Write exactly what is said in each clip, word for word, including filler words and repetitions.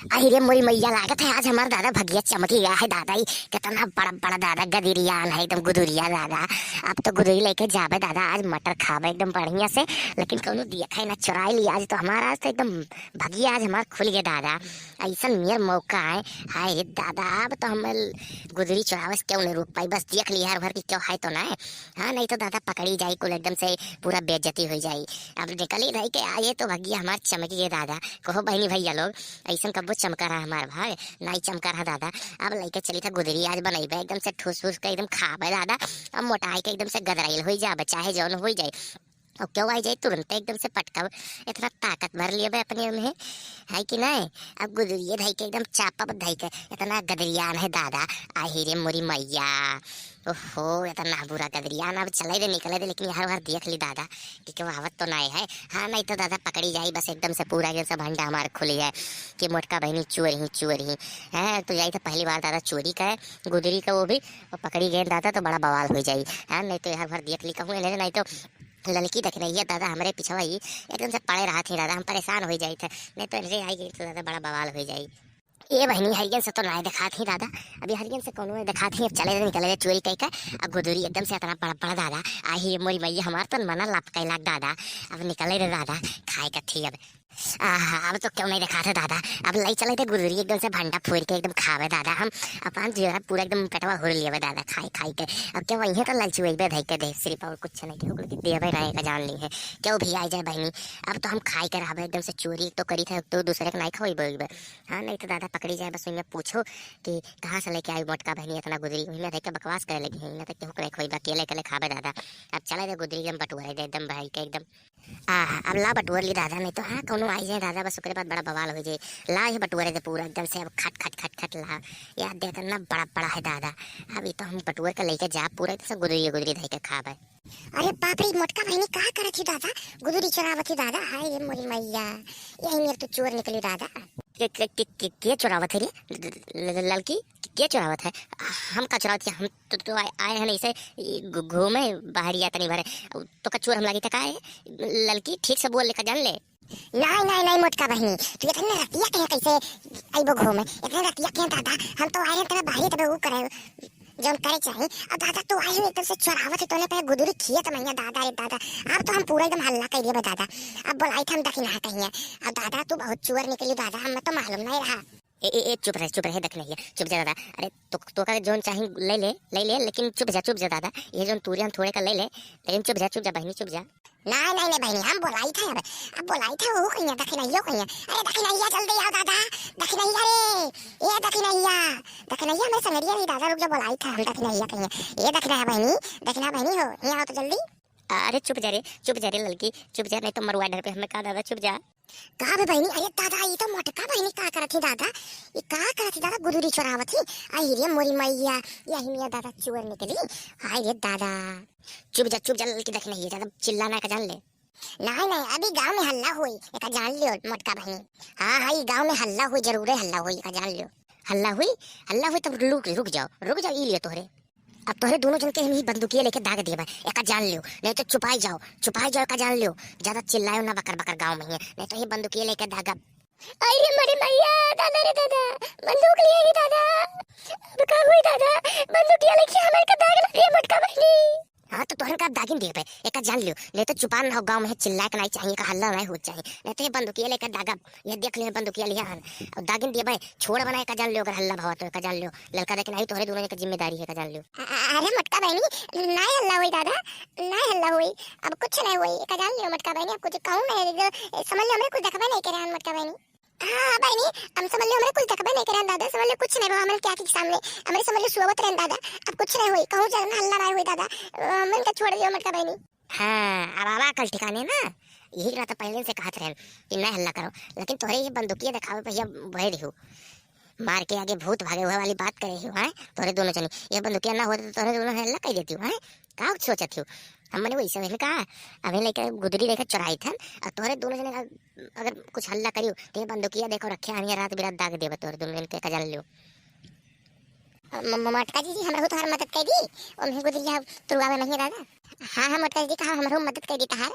अरे मोरी मैया, लागत है आज हमार दादा भगिया चमकी गया है दादा। ई कितना बड़ा बड़ा दादा गदरियान है, एकदम गुदुरिया दादा। अब तो गुदुरी लेके जाबे दादा, आज मटर खाबे एकदम बढ़िया से। लेकिन कौनो दिया खाए ना चुराई ली आज तो हमारा, आज तो एकदम भगिया आज हमार खुल गया दादा। ऐसन नियर मौका है। हाय रे दादा, अब तो हम गुदुरी चुरावे से क्यों नहीं रुक पाई, बस देख ली यार भर की क्यों है तो ना है। हाँ, नहीं तो दादा पकड़ी जाई कुल एकदम से, पूरा बेइज्जती हो जाई। अब निकली रही के आए तो भगिया हमार चमकी गए दादा। कहो बहनी भैया लोग, ऐसन कब्बो चमका रहा हमार भाग, नाई चमका रहा दादा। अब लइके चली था गुदरी, आज बनइबे एकदम से ठूस फूस के एकदम खाबे दादा। अब मोटाई के एकदम से गदराइल होई जाबे, चाहे जौन होई जाए। अब क्यों आई जाए तुरंत एकदम से पटकब, इतना ताकत भर लिया बे अपने में, है कि नहीं? अब गुदरिये धई के एकदम चापब धई के, इतना गदरियान है दादा। आही रे मोरी मैया, ओहो, इतना बुरा गदरियान। अब चले दे, निकले दे, लेकिन यार वार देख ली दादा कि क्यों आवत तो नहीं है। हाँ, नहीं तो दादा पकड़ी जाई, बस एकदम से पूरा एकदम से भंडा हमार खुली है कि मोटका बहनी चोर ही चोर ही। हाँ, तो जाई तो पहली बार दादा चोरी का है, गुदरी का वो भी, और पकड़ी गए दादा तो बड़ा बवाल हो जाई। हाँ, नहीं तो यार भर देख ली कहूँ, नहीं, नहीं तो ललकी दखनैया दादा हमरे पिछवा ही एकदम से पड़े रहा थी दादा, हम परेशान हो जाई थे, नहीं तो इनसे आई गई तो दादा बड़ा बवाल हो जाई। ए बहनी, हरियन से तो नाय देखात ही दादा, अभी हरियन से कौनो देखात ही। अब चले दे, निकले दे चोरी कई के। अब गुदुरी एकदम से इतना बड़ा बड़ा दादा, आही मोरी मैया, हमार तो मना लपकाई लाग दादा। अब निकले दे दादा, खाए के थी अब। आहा, अब तो क्यों नहीं देखात है दादा। अब लाई चले दे गुदुरी एकदम से भंडा फोड़ के एकदम खावे दादा। हम अपन जो है पूरा एकदम पेटवा हुर लिया दादा खाई खाई के। अब क्या वही तो ललचुएबे धई के दे सिर्फ, और कुछ नहीं के, ओकरे के देवे ना का जान ली है। क्यों भी आ जाए बहनी, अब तो हम खाई के रहबे एकदम से, चोरी तो करी था तो दूसरे के नहीं खवाई बोलबे। हाँ, नहीं तो दादा पकड़ी जाए, बस उनमें पूछो कि कहाँ से लेके आई मोटका बहनी इतना गुदरी, उनमें रह के बकवास करे लगी हैं, ना तो केहू के नहीं खोई बा, अकेले अकेले खाबे दादा। अब चले दे गुदरी एकदम बटुआरे दे एकदम भाई के एकदम। आहा, अब ला बटुअर ली दादा, नहीं तो हाँ कौनो आई जाए दादा, बस ओकरे बाद बड़ा बवाल हो जाए। ला ये बटुअरे दे पूरा एकदम से, अब खट खट खट खट ला। यार दे इतना बड़ा बड़ा है दादा, अब ये तो हम बटुअर के लेके जा पूरा एकदम से गुदरी गुदरी धई के खाबे। अरे बाप रे, मोटका बहनी का करत ही दादा, गुदरी चुरावत ही दादा, हाय रे मोरी मैया, यही मेर तो चोर निकली दादा। के, के, के, के, के चुरावत है रे? ल-, ल-, ल-, ललकी, के, के चुरावत है? हम का चुरावत है? हम तो, तो आए, आए हैं ऐसे, ई, घू-, घूमे, बाहर या तनी भरे। तो का चोर हम लागी त का है? ललकी, ठीक से बोल ले, का जान ले। नहीं, नहीं, नहीं, मोटका बहनी, तू इतने रतिया के यहाँ कैसे अइबो घूमे? इतने रतिया के यहाँ दादा, हम तो आए हैं तेरा बाहरी तबे ऊ करे, जौन करे चाही। अब दादा तू आई एकदम से चोरावत है, तोने पे गुदुरी खियत मैया दादा रे दादा। अब तो हम पूरा एकदम हल्ला कर दिया दादा। अब बोलाई था हम दखिना कहिए। अब दादा तू बहुत चोर निकली दादा, हमें तो मालूम नहीं रहा। ए, ए, ए, चुप रहे, चुप रहे, दखिनैया, चुप जा दादा। अरे तो, तो का जौन चाही ले ले, ले ले, लेकिन चुप जा, चुप जा दादा। ये जौन तूरे हम थोड़े का ले ले, लेकिन चुप जा, चुप जा बहनी, चुप जा। नहीं, नहीं, नहीं बहनी, हम बोलाई था अब। अब बोलाई था वो कहिए, दखिनैया कहिए। अरे दखिनैया जल्दी आओ दादा, दखिनैया रे, ए दखिनैया, दखिनैया हमरे संगरिया रही दादा, रुक जा बोलाई था हम दखिनैया कहिए। ए दखिना बहनी, दखिना बहनी हो, यहाँ आओ तो जल्दी। अरे चुप जा रे, चुप जा रे ललकी, चुप जा, नहीं तो मरुआ डर पे हमें का दादा, चुप जा। का बे बहनी? अरे दादा, ई तो मोटका बहनी का करत ही दादा? ई का करत ही दादा? गुदुरी चोरावत ही। आई रे मोरी मैया, यही मिया दादा चोर निकली। हाय रे दादा। चुप जा, चुप जा ललकी, दखिनैया, ज्यादा चिल्ला ना का जान ले। नहीं, नहीं, अभी गाँव में हल्ला हुई, एका जान लियो मोटका बहनी। हाँ, हाँ, ई गाँव में हल्ला हुई, जरूरे हल्ला हुई, एका जान लियो। हल्ला हुई? हल्ला हुई तब रुक, रुक जाओ, रुक जाओ, ई लियो तोहरे। अब तोहरे दोनों जन के हम ही बंदूकिया लेके दाग देबे, एका जान लियो, नहीं तो चुपाई जाओ, चुपाई जाओ, एका जान लियो, ज्यादा चिल्लायो ना बकर बकर गाँव में ही, नहीं तो ये बंदूकिया लेके दागब। आई रे मोरी मैया, दादा रे दादा, बंदूक लिए ही दादा, अब का हुई दादा, बंदूकिया लेके हमारे का दाग ना दिए मोटका बहनी। हाँ, तो तोहन का दागिन देबे, एका जान लियो, नहीं तो चुपान ना हो गाँव में, चिल्लाए के नहीं चाहिए, का हल्ला नहीं हो चाहिए, नहीं तो ये बंदूकिया लेके दागब, ये देख लियो बंदूकिया लिया हन, और दागिन देबे, छोड़ बनाए का जान लियो, अगर हल्ला भवा तो का जान लियो, ललका देखे नहीं, तोहरे दोनों के जिम्मेदारी है का जान लियो। अ-, अ-, अरे मोटका बहनी, नहीं हल्ला हुई दादा, नहीं हल्ला हुई, अब कुछ नहीं हुई, का जान लियो मोटका बहनी, अब कुछ कहूँ नहीं, जो, समझ लियो हमरे कुछ देखबे नहीं करे हन मोटका बहनी। हाँ, हाँ, बहनी, हम समझ लियो, हमरे कुछ देखबे नहीं करे दादा, समझ लियो, कुछ नहीं बा हमरे के आँखी के सामने, हमरे समझ लियो, सुअवत रहन दादा, अब कुछ नहीं होई, कहूँ जगह हल्ला नहीं होई दादा, अ, हमन के छोड़ दियो मोटका बहनी। हाँ, अब आवा अकल ठिकाने ना, यही बात पहले से कहत रहन कि नहीं हल्ला करो, लेकिन तोहरे ये बंदूकिया देखावे पे ये भय रही हो, मार के आगे भूत भागे हुआ वाली बात करे हो, हैं? तोहरे दोनों जनी, ये बंदूकिया ना होते तो तोहरे दोनों हल्ला कर देती हो, हैं? का सोचत हो? हम मने वैसे बहन का, अभी लेके गुदरी लेके चुराई थन, और तोहरे दोनों जने का अगर कुछ हल्ला करियो, तो ये बंदूकिया देखो रखे, हम ये रात बिरात दाग देबे तोहरे दोनों जन के, का जान लियो। म-, म-, मोटका जी, जी, हमरो तोहार मदद कर दी, ओम्हे गुदरिया तुड़वावे नहीं दादा। हाँ, हाँ, मोटका जी, कहा हमरो मदद कर दी तहार।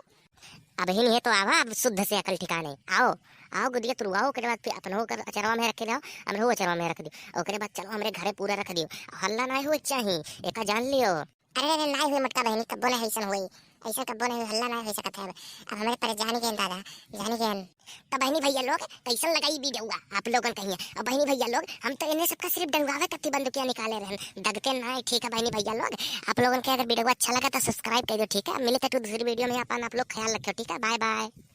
अब ही नहीं है तो आवा, अब शुद्ध से अकल ठिकाने। आओ, आओ गुदिया तुरवाओ, ओकरे बाद फिर अपनहू ओकर अचरवा में रख दियो, हमरहू अचरवा में रख दियो, ओकरे बाद चलो हमरे घरे पूरा रख दियो। हल्ला नाहीं होए चाही, एका जान लियो। अरे, अरे, नाहीं होई मोटका बहिनी, कब्बो नाहीं अइसन होई, अइसन कब्बो नाहीं होई, हल्ला नाहीं होइ सकत है अब। अब हमरे पर जानी गए दादा, जानी गए। तो बहिनी भइया लोग, कइसन लगा ई वीडियोवा आप लोगन कहिया? और बहिनी भइया लोग, हम तो इन्हें सबका सिर्फ डरुआवे कत्ती बंदूकिया निकाले रहन, दगते नाहीं, ठीक है बहिनी भइया लोग। आप लोगन के अगर वीडियोवा अच्छा लगा तो subscribe कर दो, ठीक है? मिले तो दूसरी वीडियो में, अपन आप लोग ख्याल रखो, ठीक है? Bye bye।